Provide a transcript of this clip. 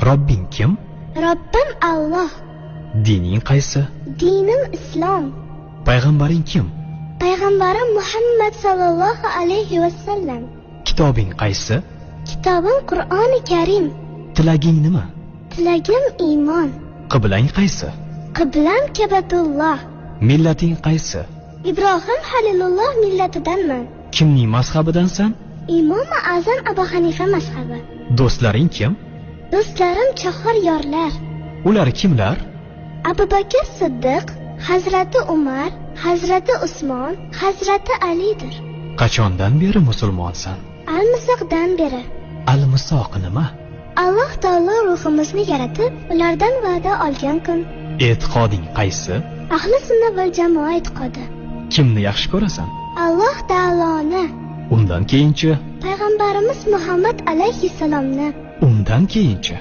Robbing kim? Robbim Alloh. Dining qaysi? Dinim islom. Payg'ambaring kim? Payg'ambarim Muhammad sallallohu alayhi va sallam. Kitobing qaysi? Kitobim Qur'oni Karim. Tilaging nima? Tilagim iymon. Qiblang qaysi? Qiblam Kabatulloh. Millating qaysi? Ibrohim Halilulloh millatidanman. Kimning mazhabidansan? Imomi Azam Abu Hanifa mazhabi. Do'stlaring kim? Do'stlarim chahar yorlar. Ular kimlar? Abu Bakr Siddiq, Hazrati Umar, Hazrati Usmon, Hazrati Alidir. Qachondan beri musulmonsan? Al-Misoqdan beri. Al-Misoq nima? Alloh taolo ruhimizni yaratib, ulardan va'da olgan kun. E'tiqoding qaysi? Ahli sunna val jamoa e'tiqodi. Kimni yaxshi ko'rasan? Alloh taoloni. Undan keyinchi? Payg'ambarimiz Muhammad alayhissalomni. Undan keyinchi?